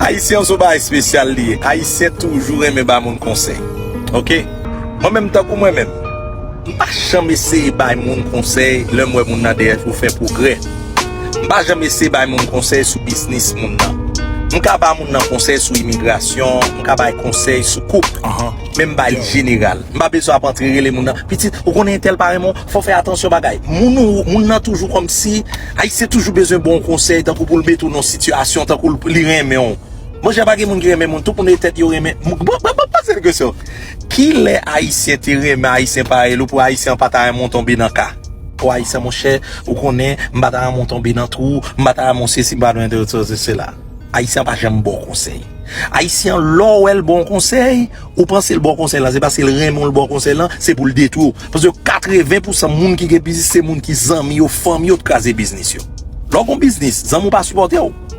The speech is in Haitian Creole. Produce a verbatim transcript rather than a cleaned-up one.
Ayisyen se yon bagay espesyal li ye. Ayisyen toujou renmen bay moun konsèy. Oke? Mwen menm, tankou mwen menm, m pa janm eseye bay moun konsèy lè m wè moun nan dèyè pou fè pwogrè. M pa janm eseye bay moun konsèy sou biznis moun nan. M ka bay moun nan konsèy sou imigrasyon, m ka bay konsèy sou koup. Men m bay li jeneral. M pa bezwen ap antre rele moun nan. Pitit, ou konnen entèl pa renmen w, fò w fè atansyon bagay. Moun ou, moun nan toujou kòmsi, Ayisyen toujou bezwen bon konsèy, tankou pou l mete w nan sitiyasyon, tankou l, li renmen w. Monchè, pa gen moun ki renmen moun, tout moun e tèt yo renmen. M, bon, bon, bon, poze l kesyon. Kilè Ayisyen te renmen Ayisyen parèy ou pou Ayisyen an pa ta renmen w tonbe nan ka? O Ayisyen, monchè, ou konnen, m pa ta renmen w tonbe nan twou, m pa ta renmen w sesi, m pa ta renmen w sesi la. Ayisyen pa janm ba w konsèy. Ayisyen, lè w wè l ba w konsèy, ou panse l ba w konsèy la, se paske l renmen w l ba w konsèy lan, se pou l detwi w. Paske katreven pousan moun ki gen biznis, se moun ki zanmi yo, fanmi yo t kraze biznis yo. Lè w gon biznis, zanmi w pa sipòte w.